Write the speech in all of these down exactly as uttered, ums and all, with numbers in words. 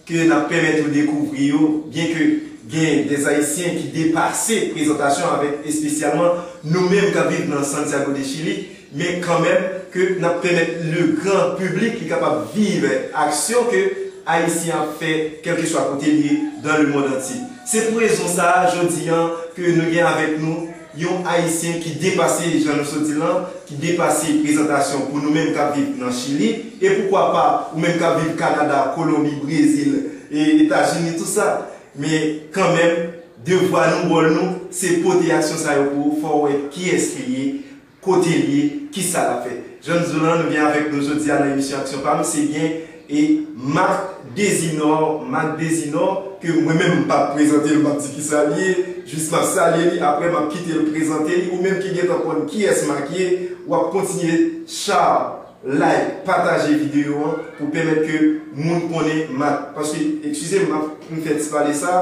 ke n ap pèmèt ou dekouvri yo, byenke gen dè Ayisyen ki depase prezantasyon avèk espesyalman nou menm k ap viv nan Santiago de Chili, men kanmenm ke n ap pèmèt le gran piblik li kapab viv aksyon ke Ayisyen ap fè kèlkeswa kote l ye dans le monde entier. Se pou rezon sa a, jodi a, ke nou gen avèk nou yon Ayisyen ki depase, jan nou sot di l lan, ki depase prezantasyon pou nou menm k ap viv nan Chili, e poukwa pa ou menm k ap viv Kanada, Kolonbi, Brezil, e Etazini, tout sa. Men kanmenm, devwa nou, wòl nou, se pote aksyon sa yo pou ou, fò w wè kiyès ke l ye, kote l ye, kisa l ap fè. Jan m di w lan, nou gen avèk nou jodi a nan emisyon Aksyon pa m, se byen e Marc Desinor, Marc Desinor, ke mwen menm m p ap prezante l, m ap di kisa l ye, jis m ap salye li, apre m ap kite l prezante li, ou menm ki gentan konn kiyès Marc ye, w ap kontinye share, like, pataje videyo an pou pèmèt ke moun konnen Marc, paske, eskize m, m ap, m fè ti pale sa,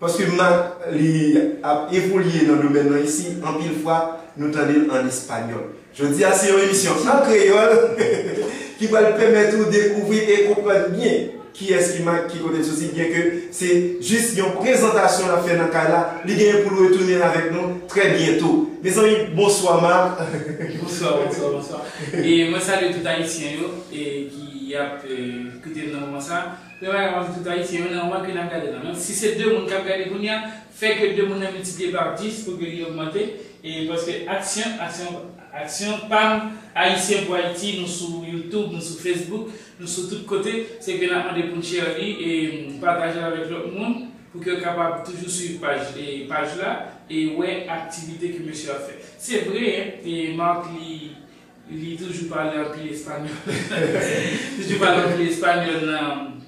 paske Marc, li ap evolye nan domèn nan isi, anpil fwa, nou tande l an espanyòl. Jodi a, se yon emisyon an kreyòl ki pral pèmèt ou dekouvri e konprann byen kiyès ki Marc, ki kote l soti, byenke se jis yon prezantasyon l ap fè nan kay la. Li genyen pou l retounen avèk nou trè byento. Mezanmi, bonswa, Marc. Bonswa, bonswa, bonswa. E mwen salye tout Ayisyen yo e ki ap e, koute m nan moman sa. Premye bagay, m ap di tout Ayisyen yo nan moman ke n ap gade la. Menm si se de moun k ap gade kounye a, fè ke de moun nan miltipliye pa dis pou ke li ogmante. E paske aksyon, aksyon, aksyon pa m, Ayisyen pou Ayiti, nou sou YouTube, nou sou Facebook, nou sou tout kote, se ke n ap mande pou n share li e pataje l avèk lòt moun pou ke yo kapab toujou swiv paj, e, paj la e wè aktivite ke mesye ap fè. Se vre, e Marc li, li toujou pale anpil espanyòl. Toujou pale anpil espanyòl nan,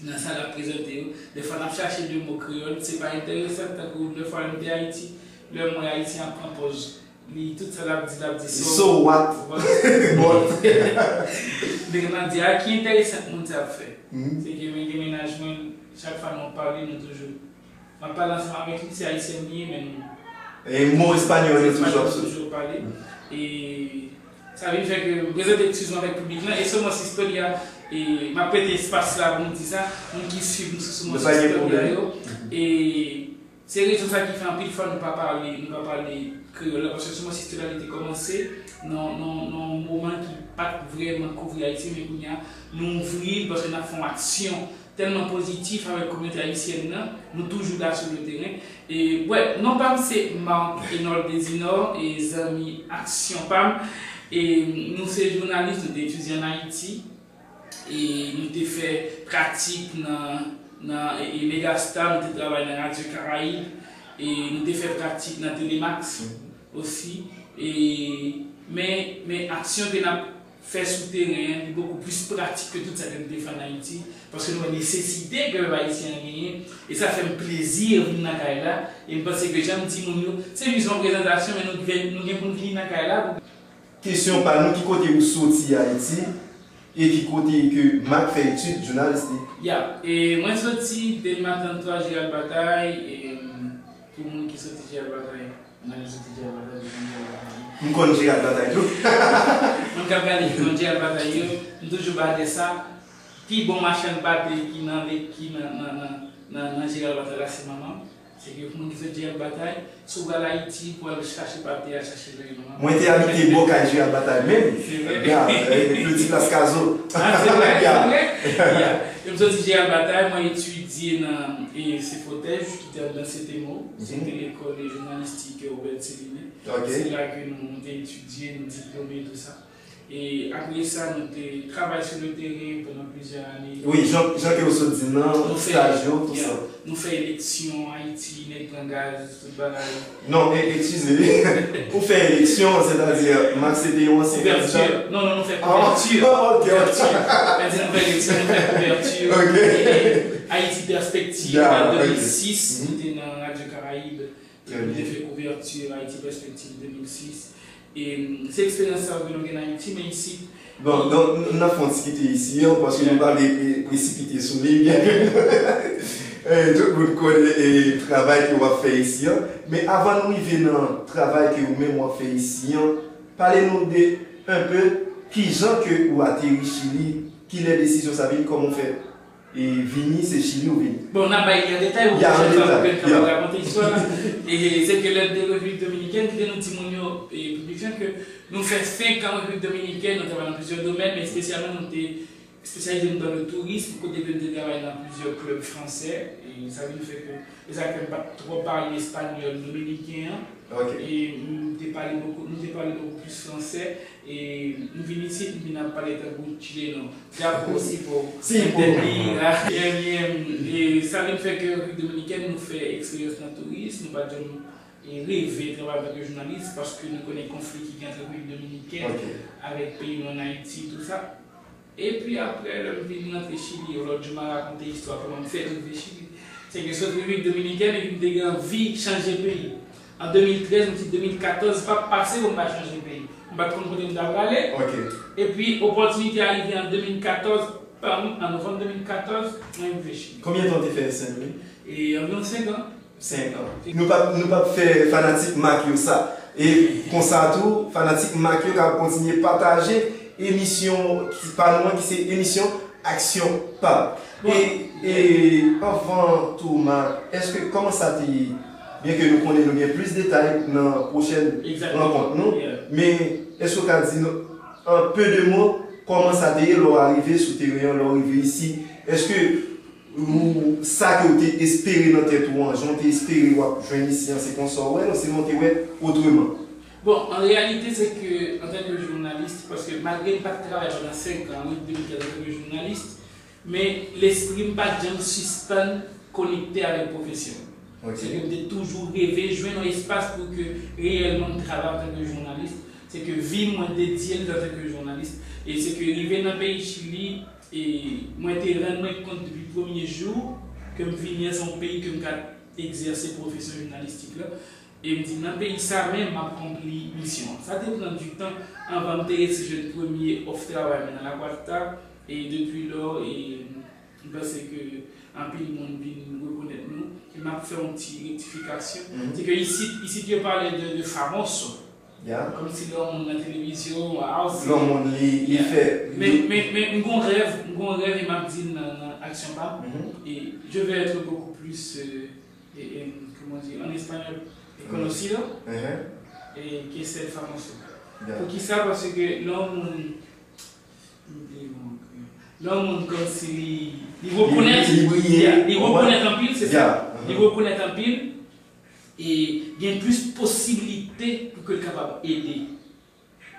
nan sa l ap prezante yo. Defwa n ap chache de mo kreyòl, se pa enteresan, tankou defwa lè m te Ayiti, lè m wè Ayisyen ap pran pòz li, tout sa l ap di, l ap di so. So what? But. Dèk nan di a ki enteresan moun sa ap fè. Se ke men gen mennaj mwen, chak fwa nou pale, nou toujou M ap pale ansanm avèk li, se ayisyen li ye, men nou. E mo espanyòl yo toujou ap soti. Toujou pale. E sa vin fè ke m prezante eskiz mwen avèk piblik lan. E sèlman si Stolia, e m ap prete espas la pou m di sa, moun ki swiv nou sou sèlman si Stolia yo. E se rezon sa ki fè anpil fwa nou pa pale, nou pa pale kreyòl la, paske sèlman si Stolia li te kòmanse nan, nan, nan yon moman ki pa t vrèman kouvri Ayiti, men kounye a, nou ouvri l paske n ap fè yon aksyon tèlman pozitif avèk kominote ayisyèn nan, nou toujou la sou le teren. E, wè, non pa m se Marc Enold Desinor, e zanmi Aksyon pa m. E nou se jounalis, nou te etidye ann Ayiti, e nou te fè pratik nan, nan, e, e Megastar, nou te travay nan Radio Caraïbe, e nou te fè pratik nan Telemax osi. E, men, men aksyon ke n ap fè sou teren an, li bokou plis pratik ke tout sa ke nou te fè ann Ayiti, paske nou wè nesesite ke pèp ayisyen an genyen, e sa fè m plezi vin nan kay la, e m panse ke jan m di moun yo, se jis yon prezantasyon, men nou gen, nou gen pou n vini nan kay la pou. Kesyon pa nou, ki kote ou soti Ayiti, e ki kote ke Marc fè etid jounalis li? Ya, e mwen soti Dèlma trannntwa, Gérald Bataille, e pou moun ki soti Gérald Bataille. Mwen, m soti Gérald Bataille, m konn Gérald Bataille. M konn Gérald Bataille tou. Moun k ap gade ki konn Gérald Bataille yo, m toujou ba de sa. Pi bon machann pate ki nan, ki nan, nan, nan, nan, nan Gérald Bataille la, se manman m. Se ke pou moun ki soti Gérald Bataille, si w pral Ayiti, pou al chache pate, al chache lari manman m. Mwen te abite bò kay Gérald Bataille menm. Se vre? Ya, e, Petit Place Cazeau. Ah, se vre, se vre. Ya. E m soti Gérald Bataille, mwen etidye nan, e, Sefotèj, ki te anndan Setemo. Se te lekòl de jounalistik Robert Célinet. Ok. Se la ke nou, nou te etidye, nou diplome, tou sa. E apre sa, nou te travay sou le teren pandan plizyè ane. Wi, jan, jan ke w sot di nan, staj yo, tou sa. Nou fè eleksyon Ayiti, nèg pran gaz, tout bagay. Non, e, eskize. Ou fè eleksyon, sètadi, Marc se te yon ansyen kandida? Non, non, nou fè kouvèti. Ah, ok, ok. Kouvèti. Sètadi, nou fè eleksyon, nou fè kouvèti. Ok. E, e, Ayiti Pèspektiv, an de mil sis, nou te nan Radio Caraïbe. Trè byen. Nou te fè kouvèti Ayiti Pèspektiv de mil sis. E, mm, se eksperyans sa yo ke nou gen Ayiti, men isit. Bon, donk, n, n ap fè yon ti kite isi an, paske nou pa vle pre-, presipite sou li, byen ke, e, tout moun konnen, e, travay ke w ap fè isi an. Men avan nou rive nan travay ke ou menm w ap fè isi an, pale nou de, un peu, kijan ke ou ateri Chili, kilè desizyon sa vin, kòman w fè E vini, se Chili ou vini. Bon, n ap bay li an detay, ou pwochèn fwa pou ke n kapab rakonte istwa la. E se ke lè n te Repiblik Dominikèn, ki te nou di moun yo, e piblik lan, ke nou fè senk an Repiblik Dominikèn, nou travay nan plizyè domèn, men espesyalman nou te espesyalize nou dans le tourisme, kote ke nou te travay nan plizyè klèb fransè, e sa vin fè ke, e sa fè m pa t twò pale espanyòl dominiken an. E m te pale beaucoup, nou te pale beaucoup plus fransè, e m vin isit, m vin ap pale tankou chileno. Drapo si po entendí, ah, bien, bien. E sa vin fè ke Repiblik Dominikèn, nou fè eksperyans nan touris, nou pa t janm e reve travay antanke jounalis, paske nou konnen konfli ki gen ant Repiblik Dominikèn avèk peyi nou an Ayiti, tou sa. Epi apre, lè m vin rantre Chili, yon lòt jou, m a rakonte istwa kòman m fè rive Chili. Se ke sot Repiblik Dominikèn, epi m te gen anvi chanje peyi. An de mil trèz, m di de mil katòz p ap pase pou m pa chanje peyi. M pa t konn kote m ta prale. Epi, opòtinite a rive an de mil katòz, pam, an novanm de mil katòz, mwen rive Chili. Konbyen tan w te fè Sendomeng? E anviwon senk an. Senk an. Nou p ap, nou p ap fè fanatik Mak yo sa. E konsa tou, fanatik Mak yo ka kontinye pataje emisyon ki pa nou an, ki se emisyon Aksyon Pam. E, e anvan tou, Mak, èske, kòman sa te ye? Byenke nou konnen nou gen plis detay nan pwochèn rankont nou, men èske w ka di nou, an pe de mo, kòman sa te ye lè w arive sou teren an, lè w rive isi? Èske ou, sa ke w te espere nan tèt ou an, jan w te espere w ap jwenn isi an, se konsa w wè l, osnon w te wè otreman? Bon, an reyalite, se ke, antanke jounalis, paske malgre m pa t travay pandan senk an, wi, de mil katòz, antanke jounalis, men lespri m pa t janm sispann konekte avèk pwofesyon an. Se ke m te toujou reve jwenn yon espas pou ke reyèlman m travay antanke jounalis. Se ke vi m, mwen dedye l antanke jounalis. E se ke rive nan peyi Chili, e mwen te rann mwen kont depi premye jou ke m vini an, se yon peyi ke m ka egzèse pwofesyon jounalistik la. E m di, nan peyi sa menm, m ap konpli misyon an. Sa te pran du tan anvan m te resi jwenn premye òf travay mwen nan La Cuarta. E depi lò, e m panse ke anpil moun vin rekonèt nou. E m ap fè yon ti rektifikasyon. Se ke isit, isit yo pale de, de famoso. Kòmsi lè yon moun nan televizyon, waw, se... Lè yon moun li, li fè... Men, men, men m gon rèv, m gon rèv e m ap di l nan, nan aksyon pa m. E je veux être beaucoup plus, euh, et, et, comment dire, en espagnol, conocido, eh, que ser famoso. Poukisa? Paske lè yon moun, m bliye bon, lè yon moun kòmsi li, li rekonèt, li briye, li rekonèt anpil, se sa. Li rekonèt anpil, e gen plis posiblite pou ke l kapab ede.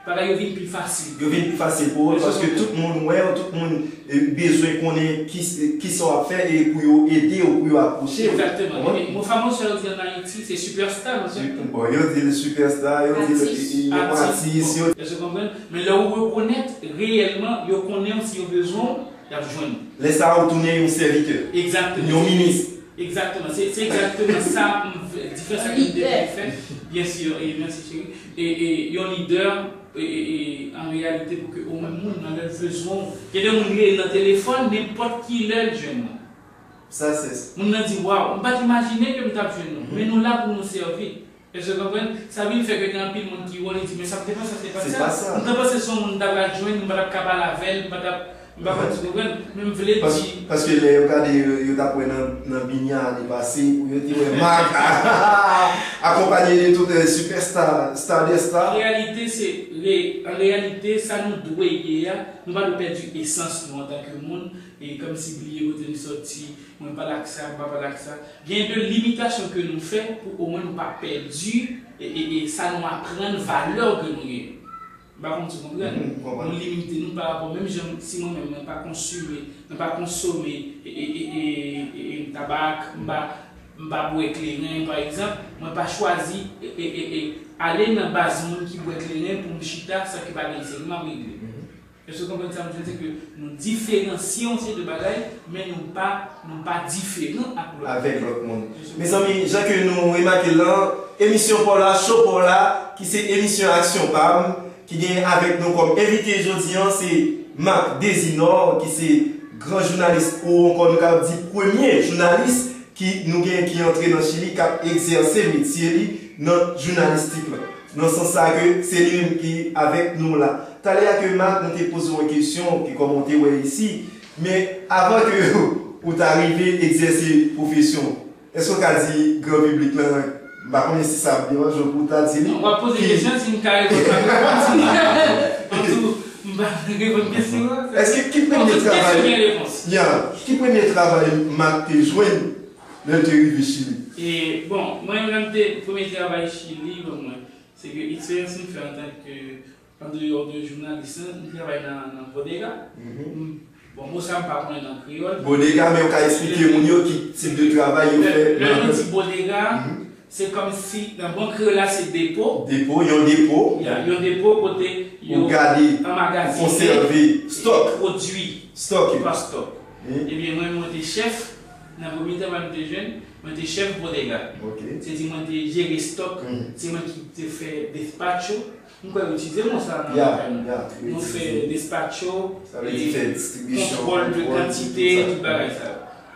Bagay yo vin pi fasil. Yo vin pi fasil pou ou, paske tout moun wè w, tout moun, e, bezwen konnen ki, kisa w ap fè e pou yo ede w, pou yo apwoche w. Egzakteman. Mo famoso yo di an Ayiti, se superstar, non, se? Bon, yo di l superstar, yo di l, e, e, yon atis, yo... Èske w konprann? Men lè w rekonèt reyèlman, yo konnen w, si yo bezwen w, y ap jwenn ou. Lè sa a, ou tounen yon sèvitè. Egzakteman. Yon minis. Egzakteman. Se, se egzakteman sa, m, diferans ke m te vle fè. Byen si, e mèsi cheri. E, e yon lidè, e, e, e, an reyalite, pou ke omwen moun nan lè l bezwen w, gen de moun rele nan telefòn, nenpòt ki lè l jwenn ou. Sa se... Moun nan di, waw, m pa t imajine ke m t ap jwenn nou, men nou la pou nou sèvi. Èske w konprann? Sa vin fè ke gen anpil moun ki wè, li di, men sa m te panse, se pa sa. M te panse se yon moun m ta pral jwenn, m pa t ap ka pale avè l, m pa t ap, m pa konn si w konprann, men m vle di... Paske lè yo gade, yo, yo t ap wè nan, nan Binya ane pase, pou yo te wè Mak akonpanye de tout, eh, superstar, star des stars. An reyalite, se, re-, an reyalite, sa nou dwe ye a, nou pa dwe pèdi esans nou antanke moun, e kòmsi bliye kote n sòti, mwen pale ak sa, m pa pale ak sa. Gen de limitasyon ke nou fè pou omwen nou pa pèdi e, e, e sa nou aprann, valè ke nou genyen. M pa konn si w konprann. Nou limite nou pa rapò, menm jan si mwen menm mwen pa konsime, mwen pa konsome, e, e, e, e, e, e tabak, m pa, m pa bwè kleren, pa egzanp, mwen pa chwazi, e, e, e, e, ale nan baz moun ki bwè kleren pou m chita san ke pa gen seri m ap regle. Èske w konprann sa m di w? Se ke nou diferansye yon seri de bagay, men nou pa, nou pa diferan ak lòt moun. Avèk lòt moun. Mezanmi, jan ke nou remake l lan, emisyon pa w la, show pa w la, ki se emisyon Aksyon Pam, ki gen avèk nou kòm envite jodi an, se Marc Desinor, ki se gran jounalis, ou ankò nou kapab di premye jounalis ki nou gen ki antre nan Chili, k ap egzèse metye li nan jounalistik la. Nan sans sa ke se li menm ki avèk nou la. Talè a ke Marc, nou te poze w yon kesyon, ki kòman w te wè isi, Men avan ke ou ta rive egzèse pwofesyon, èske w ka di gran piblik lan, m pa konnen si sa ap deranje w pou w ta di li, w ap poze kesyon si m ka reponn, m ap reponn si m pa ka reponn. M tou, m pa reponn kesyon an. Èske ki premye travay, ya, ki premye travay Marc te jwenn lè l te rive Chili? E, bon, mwen menm te premye travay Chili, bon, mwen, se ke eksperyans m fè antanke andeyò de jounalis lan, m travay nan, nan bodega. Bon, mo sa m pa konnen nan kreyòl. Bodega, men ou ka eksplike moun yo ki tip de travay yo fè. Lè nou di bodega, se kòmsi nan bon kreyòl la se depo. Depo, yon depo. Ya, yon depo kote yo anmagazine, konsève, stòk, pwodui. Stòk. Pa stòk. Ebyen, mwen, mwen te chèf, nan premye travay mwen te jwenn, mwen te chèf bodega. Se di mwen te jere stòk, se mwen ki te fè despacho. M kwè yo itilize mo sa nan afè nou. Nou fè despacho, kontwòl de kantite, tout bagay sa yo.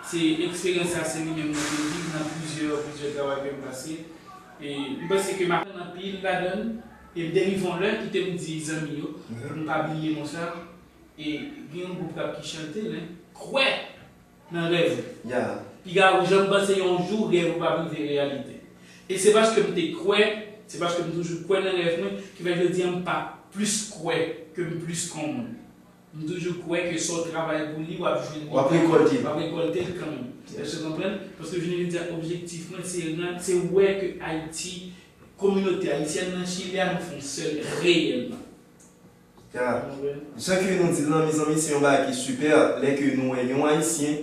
Se eksperyans sa, se li menm mwen te viv nan plizyè, plizyè travay ke m pase. E m panse ke m aprann anpil ladan l. E m te rive yon lè, kite m di zanmi yo, pou nou pa bliye mo sa. E gen yon gwoup rap ki chante, men, kwè nan rèv ou. Piga ou janm panse yon jou rèv ou p ap rive reyalite. E se paske m te kwè, se paske m toujou kwè nan rèv mwen, ki fè jodi a m pa plis kwè ke m plis ke yon moun. M toujou kwè ke sa w travay pou li, w ap jwenn li. W ap rekòlte. W ap rekòlte l kanmenm. Èske w konprann? Paske jounen jodi a, objektif mwen, se rann, se wè ke Ayiti, kominote ayisyèn nan Chili a, nou fè yon sèl reyèlman. Ya. Jan ke nou di l lan, mezanmi, se yon bagay ki sipè lè ke nou wè yon Ayisyen,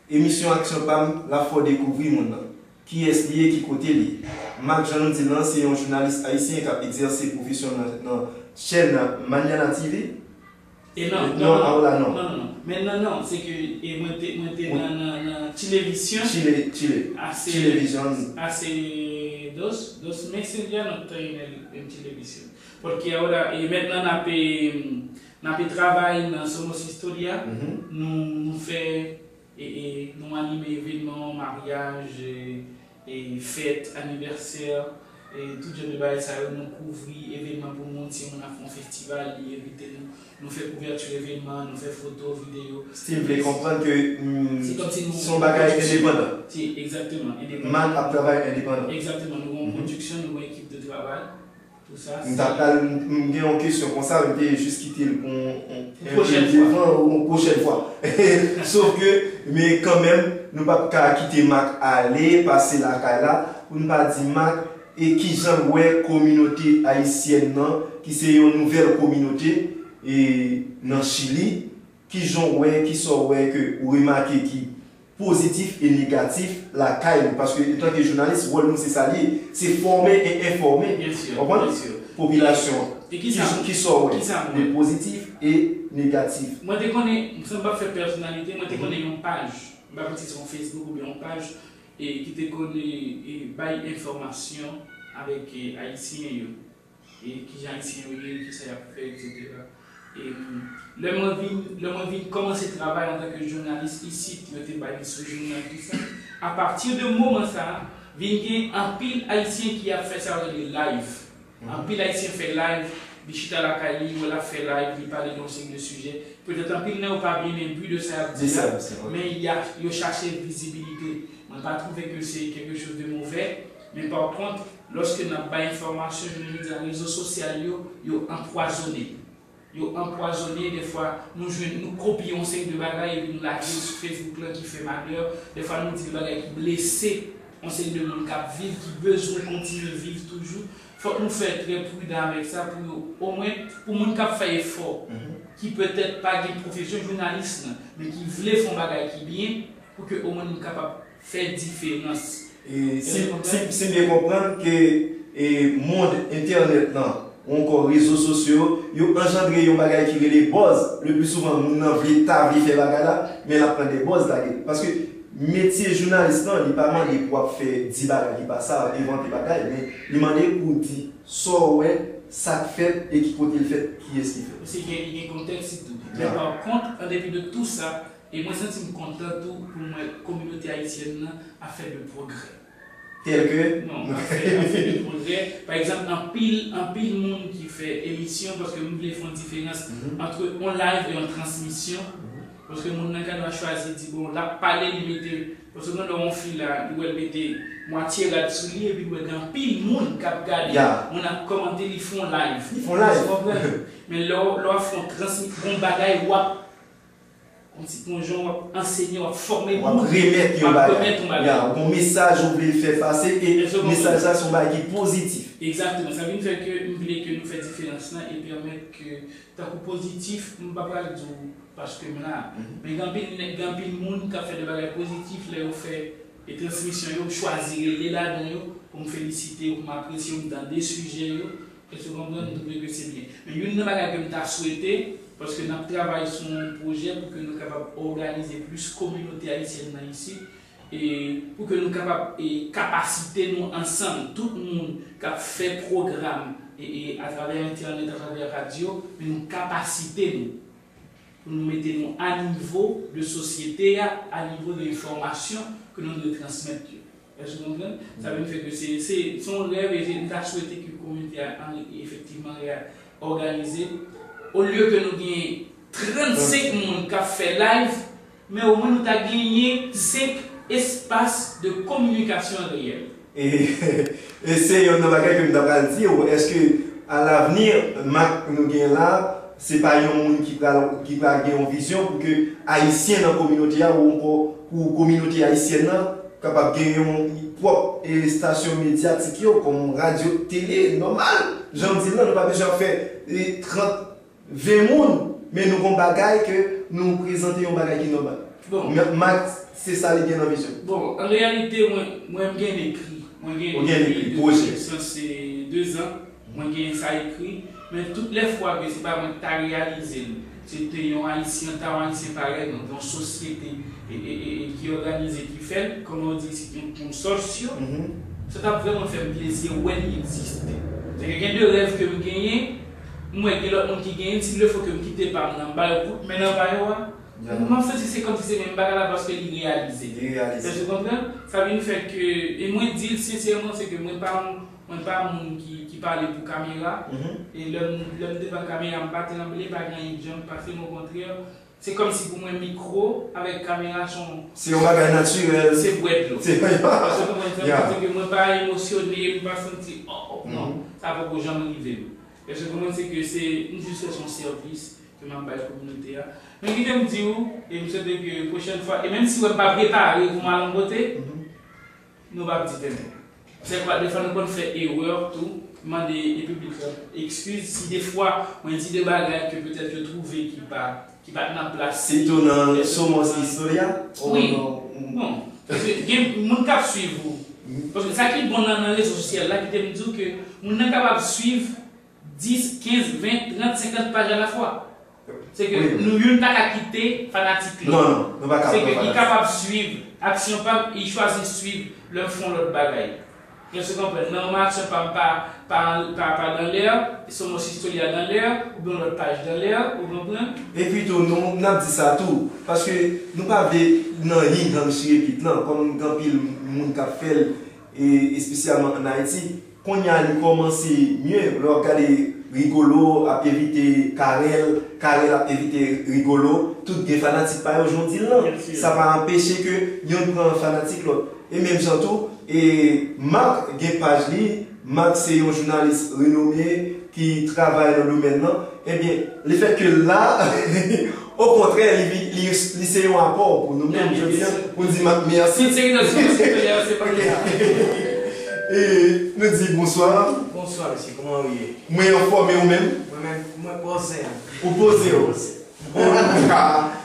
emisyon Aksyon Pam, l ap fè w dekouvri moun nan. Kiyès li ye, ki kote li ye. Marc, jan nou di l lan, se yon jounalis ayisyen k ap egzèse pwofesyon nan, nan chèn Manana T V. E non, non, non, aw la, non. Non, non, non. Men non, non, se ke e mwen te, mwen te nan, nan, nan Chilevizyon. Chile, Chile. Chilevizyon. Hace dos, dos meses ya no estoy en el, en Chilevizyon. Porque ahora, e mentnan n ap, e, n ap travay nan Somos Historia. Nou, nou fè, e, e, nou anime evenman, maryaj, e, e, fèt, anivèsè, e, tout jan de bagay sa yo, nou kouvri evenman pou moun, si moun ap fè yon festival, li envite nou, nou fè kouvèti evenman, nou fè foto, videyo. Still vle konprann ke se yon bagay endepandan. Si, egzakteman, endepandan. Marc ap travay endepandan. Egzakteman, nou gen yon pwodiksyon, nou gen yon ekip de travay. M ta pral, m gen yon kesyon konsa, men m te jis kite l pou yon, yon, yon pwochèn fwa. Yon pwochèn fwa. Sof ke, men kanmenm, nou p ap ka kite Marc ale, pase lakay la, pou n pa di Marc, e kijan l wè kominote ayisyèn nan, ki se yon nouvèl kominote, e nan Chili, kijan w wè, kisa w wè ke ou remake ki pozitif e negatif lakay nou. Paske, antanke jounalis, wòl nou se sa l ye. Se fòme e enfòme. Konprann? Popilasyon an. Ki, ki sa w wè de pozitif e negatif? Mwen te konnen, san m pa fè pèsonalite, mwen te konnen yon paj. M pa konn si se yon Facebook oubyen yon paj, e ki te konnen, e, bay enfòmasyon avèk, e, Ayisyen yo. E kijan Ayisyen yo ye, kisa y ap fè, etsetera. E lè mwen vin, lè mwen vin kòmanse travay antanke jounalis isit, yo te bay m sou jounal, tout sa. Apati de moman sa a, vin gen anpil Ayisyen ki ap fè sa yo rele live. Anpil Ayisyen fè live, li chita lakay li, ou wè l ap fè live, li pale de yon seri de sijè. Petèt anpil nan yo pa byen nan bi de sa y ap di a, men y a, yo chache vizibilite. Mwen pa twouve ke se quelque chose de mauvais, men pa kont, lòske n ap bay enfòmasyon, jounen jodi a, rezo sosyal yo, yo anpwazonnen. Yo anpwazonnen, dèfwa, nou jwenn, nou kopye yon seri de bagay epi nou lage yo sou Facebook lan ki fè malè, dèfwa nou di de bagay ki blese yon seri de moun k ap viv, ki bezwen kontinye viv toujou. Fòk nou fè trè pridan avèk sa pou yo, omwen, pou moun k ap fè efò, ki petèt pa gen pwofesyon jounalis nan, men ki vle fè yon bagay ki byen, pou ke omwen nou kapab fè diferans. E si, si, si m byen konprann ke, e, mond entènèt lan, ou ankò rezo sosyo yo, yo anjandre yon bagay ki rele buzz. Le pli souvan, moun nan vle ta vle fè bagay la, men l ap pran de buzz lage. Paske metye jounalis lan, li pa mande pou w ap fè di bagay ki pa sa, envante bagay, men li mande pou w di sa w wè, sa k fèt e ki kote l fèt, kiyès ki fèt. Paske gen, gen kontèks sitou. Men pa kont, an depi de tou sa, e mwen santi m kontan tou pou m wè kominote ayisyèn nan ap fè de pwogrè. Tèlke? Non, ap fè, ap fè de pwogrè. Pa egzanp, anpil, anpil moun ki fè emisyon, paske m vle fè yon diferans ant yon live e yon transmisyon. Paske moun nan ka dwa chwazi di, bon, l ap pale, li mete, paske gen lè yon fi la, li wè l mete mwatye rad sou li, epi l wè gen anpil moun k ap gade, yeah, moun ap kòmante, li fè yon live. Li fè yon live. Ou konprann? Men lè w, lè w ap fè yon transmi-, yon bagay, w ap, yon ti, yon jan w ap ansenye, w ap fòme moun, w ap remèt yon bagay. W ap remèt yon bagay. Yeah, yon mesaj ou vle fè pase, e mesaj sa se yon bagay ki pozitif. Egzakteman. Sa vin fè ke m vle ke nou fè diferans lan e pèmèt ke, tankou pozitif, m pa pral di w paske m la. Mhm. Men gen anpil nèg, gen anpil moun k ap fè de bagay pozitif lè yo fè e transmisyon yo, m chwazi rele ladan yo pou m felisite yo, pou m apresye yo, m tande sijè yo. Èske w konprann? M twouve ke se byen. Men youn nan bagay ke m ta swete, paske n ap travay sou yon pwojè pou ke nou kapab òganize plis kominote ayisyèn nan isit, e pou ke nou kapab e kapasite nou ansanm, tout moun k ap fè pwogram e, e atravè entènèt, atravè radyo, men nou kapasite nou pou nou mete nou a nivo de sosyete a, a nivo de enfòmasyon ke nou dwe transmèt yo. Èske w konprann? Sa vin fè ke se, se, se yon rèv e se, m ta swete ke kominote a, an, efektivman, reyal-, òganize. Olye ke nou gen trannsenk moun k ap fè live, men omwen nou ta genyen senk espas de kominikasyon reyèl. E, e se youn nan bagay ke m ta pral di w, èske alavni, Mak nou gen la, se pa yon moun ki pral, ki pral gen yon vizyon pou ke Ayisyen nan kominote a ou ankò pou kominote ayisyèn nan kapab gen yon pwòp estasyon medyatik yo, kòm radyo, tele, nòmal. Jan m di l lan, nou pa bezwen ap fè e trant ven moun, men nou gon bagay ke nou prezante yon bagay ki nòmal. Bon. Men, Mak, se sa li gen nan vizyon. Bon, an reyalite, mwen, mwen, m gen ekri. Mwen gen ekri depi sanse de zan. Mwen gen sa ekri. Men tout lè fwa ke se pa mwen ki ta reyalize l, se te yon Ayisyen, ta yon Ayisyen parèy mwen, yon sosyete e, e, e, e ki òganize, ki fè l, kòman w di, se yon konsorsyon, sa t ap vrèman fè m plezi wè li egziste. Sèke gen de rèv ke m genyen, m wè gen lòt moun ki genyen, si lè fò ke m kite pa m nan, m ba yo kout men nan pa yo a, m ap santi se kòmsi se menm bagay la paske li reyalize. Li reyalize. Èske w konprann? Sa vin fè ke, e mwen di l sensèman, se ke mwen pa yon, mwen pa moun ki, ki pale pou kamera. E lè m, lè m devan kamera, m pa tranble, pa gen anyen k janm pase m, okontrè, se kòmsi pou mwen mikwo avèk kamera se yon, se yon bagay natirèl. Se bwè dlo. Se, èske w konprann sa? Paske mwen pa emosyone, m pa santi, oh, oh, non, sa poko janm rive m. Èske w konprann? Se ke se, m jis fè se yon sèvis ke m ap bay kominote a. Men kite m di w, e m swete ke pwochèn fwa, e menm si w wè m pa prepare pou m al yon kote, nou p ap di tenten. Sèlman, defwa nou konn fè erè tou, mande e piblik la ekskiz si defwa mwen di de bagay ke petèt yo twouve ki pa, ki pa t nan plas. Sitou nan Somos Historia? Wi. Bon, paske gen moun k ap swiv ou. Paske sa ki bon nan, nan rezo sosyal la, kite m di w ke moun nan kapab swiv dis, kenz, ven, trant, senkant paj alafwa. Se ke nou youn pa ka kite fanatik lòt. Non, non, nou pa ka. Se ke li kapab swiv aksyon pa m, li chwazi swiv lè m fè yon lòt bagay. Èske w konprann? Nan yon aksyon pa m pa, pa, pa, pa dan lè, Somos Historia dan lè, oubyen yon lòt paj dan lè, ou konprann? Epi tou, nou, n ap di sa tou, paske nou pa vle nan yin gang chire pit lan, kòm gen anpil moun k ap fè l, e espesyalman ann Ayiti. Kounye a, li kòmanse mye. Lè w ap gade Rigolo ap envite Carel, Carel ap envite Rigolo, tout gen fanatik pa yo, jan w di l lan. Sa pa anpeche ke yonn pran fanatik lòt. E menm jan tou, e Marc gen paj li, Marc se yon jounalis renome ki travay nan domèn nan. Ebyen, lefètke l la, okontrè, li, vi- li, li se yon apò pou nou menm, jodi a, pou n di Marc mèsi. Tout se ki nan sou se peye, se pa gen sa. E nou di bonswa. Bonswa, mesye, kòman w ye? Mwen anfòm, e ou menm? Mwen menm, mwen poze. Ou poze w? Poze. Bon,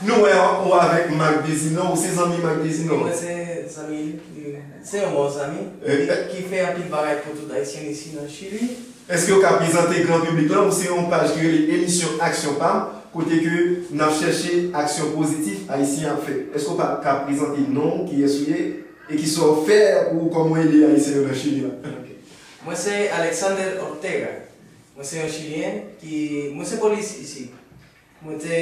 nou wè ou avèk Marc Desinon, ou se zanmi Marc Desinon? Mwen se zanmi li, se yon bon zanmi, ki, ki fè anpil bagay pou tout Ayisyen isi nan Chili. Èske w ka prezante gran piblik lan? Ou se yon paj ki rele Emisyon Aksyon Pam, kote ke n ap chèche aksyon pozitif Ayisyen ap fè. Èske w pa ka prezante non w, kiyès ou ye, e kisa w fè pou kòm w ede Ayisyen yo nan Chili la? Ok. Mwen se Alexander Ortega. Mwen se yon Chilyen ki, mwen se polis isi. Mwen te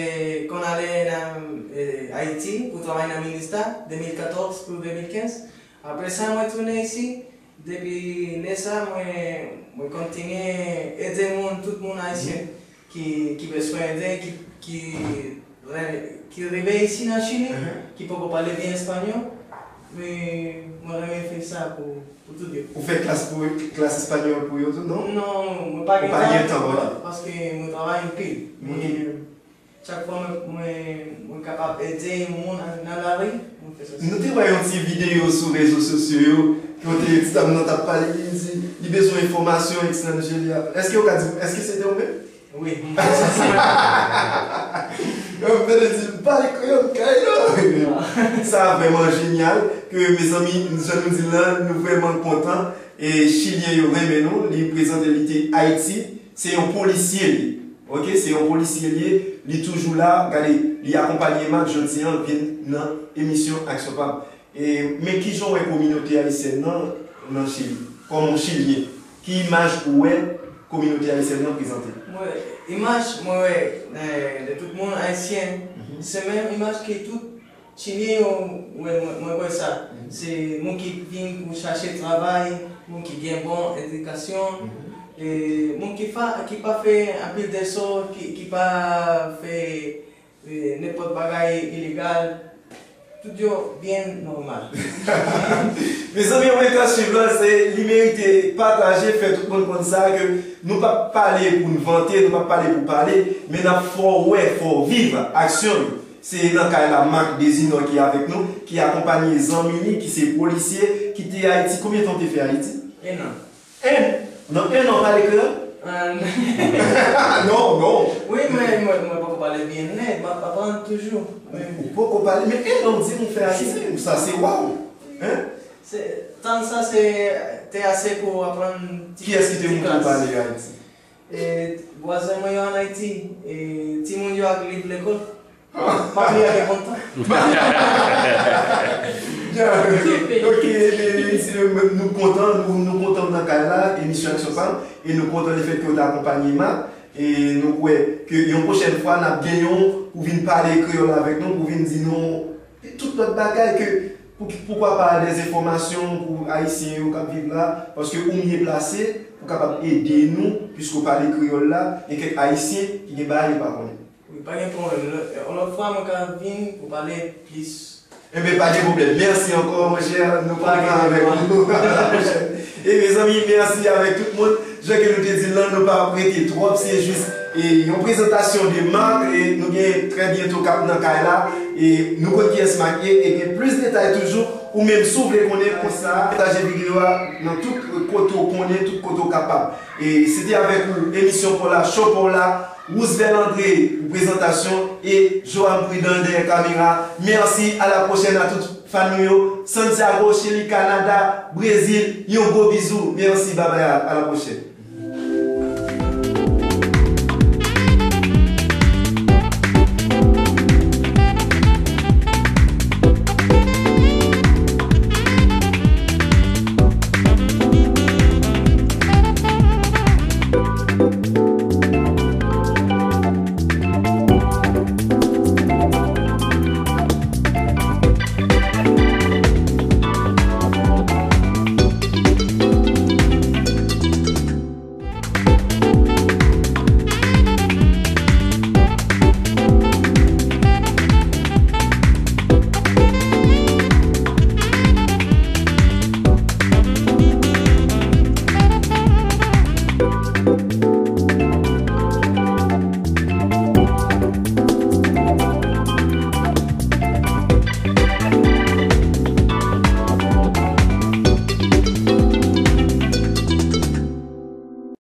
konn ale nan, eh, Ayiti pou travay nan MINUSTAH, de mil katòz pou de mil kenz. Apre sa, mwen tounen isi. Depi lè sa, mwen, mwen kontinye ede moun, tout moun ayisyen ki, ki bezwen ede, ki, ki, ki rive isi nan Chili, ki poko pale byen espanyòl, men mwen renmen fè sa pou, pou tout yo. Ou fè klas pou, klas espanyòl pou yo tou, non? Non, mwen pa gen tan, paske mwen travay anpil. Men chak fwa mwen, mwen, mwen kapab ede yon moun nan, nan lari, mwen fè sa. Nou te wè yon ti videyo sou rezo sosyo yo, kote ti dam nan t ap pale, li di, li bezwen enfòmasyon, ex Nigeria. Èske w ka di, èske se te ou menm? Wi. Yo vle di, pale kreyòl kay la. Sa vrèman jenyal, ke mezanmi, jan nou di l lan, nou vrèman kontan. E Chilyen yo renmen nou, li prezante li te Ayiti, se yon polisye li. Ok, se yon polisye li ye, li toujou la, gade, li akonpanye Mak jodi an, vin nan emisyon Aksyon Pam. E, men kijan w wè kominote ayisyèn nan, nan Chili? Kòm yon Chilyen, ki imaj ou wè kominote ayisyèn nan prezante? Mwen, imaj mwen wè, eh, de tout moun ayisyen, se menm imaj ke tout Chilyen yo, wè, mwen, mwen wè sa. Se moun ki vin pou chache travay, moun ki gen bon edikasyon, e moun ki fa, ki pa fè anpil dezòd, ki, ki pa fè e, nenpòt bagay ilegal, tout yo byen nòmal. Mezanmi, w mèt ap swiv la, se, li merite pataje, fè tout moun konn sa, ke nou p ap pale pou n vante, nou p ap pale pou pale, men n ap fè w wè, fè w viv aksyon yo. Se nan kay la, Mak Dezinò ki avèk nou, ki akonpanye zanmi li, ki se polisye, ki te Ayiti. Konbyen tan w te fè Ayiti? En an. En, nan en an w pale kreyòl? Non, non. Wi, men mwen, mwen poko pale byen nèt, m ap aprann toujou. Ou poko pale, men en an w di m ou fè Ayiti, sa se waw. Hein? Se, tan sa se, te ase pou aprann ti, kiyès ki te montre w pale Ayiti? E, vwazen mwen yo ann Ayiti, e, timoun yo ak liv lekòl. Manmi a te kontan. Ok, ebyen, mesye, nou kontan, nou, nou kontan nan kay la, emisyon Aksyon Pam, e nou kontan lefètke w te akonpanye Mak, e nou kwè ke yon pwochèn fwa, n ap gen yon pou vin pale kreyòl avèk nou, pou vin di nou tout lòt bagay ke, pou, poukwa pa, dè enfòmasyon pou Ayisyen yo k ap viv la, paske ou mye plase pou kapab ede nou, piske w pale kreyòl la, gen kèk Ayisyen ki gen bagay yo pa konnen. Wi, pa gen pwoblèm. Lè, yon lòt fwa, mwen ka vin pou pale plis. Enben, pa gen pwoblèm. Mèsi ankò, monchè. Nou kontan avèk ou. A la pwochèn. E mezanmi, mèsi avèk tout moun. Jan ke nou te di l lan, nou p ap rete twòp. Se jis, e, yon prezantasyon de Mak. E nou gen trè byento k ap nan kay la. E nou konn kiyès Mak ye. E gen plis detay toujou. Ou menm, si w vle konnen konsa, pataje videyo a nan tout kote w konnen, tout kote w kapab. E se te avèk ou, emisyon pa w la, show pa w la, Roosevelt André pou prezantasyon e Johan Prudent dèyè kamera. Mèsi, a la pwochèn a tout fan nou yo. Santiago, Chili, Kanada, Brezil, yon gwo bizou. Mèsi, babay, a, a la pwochèn.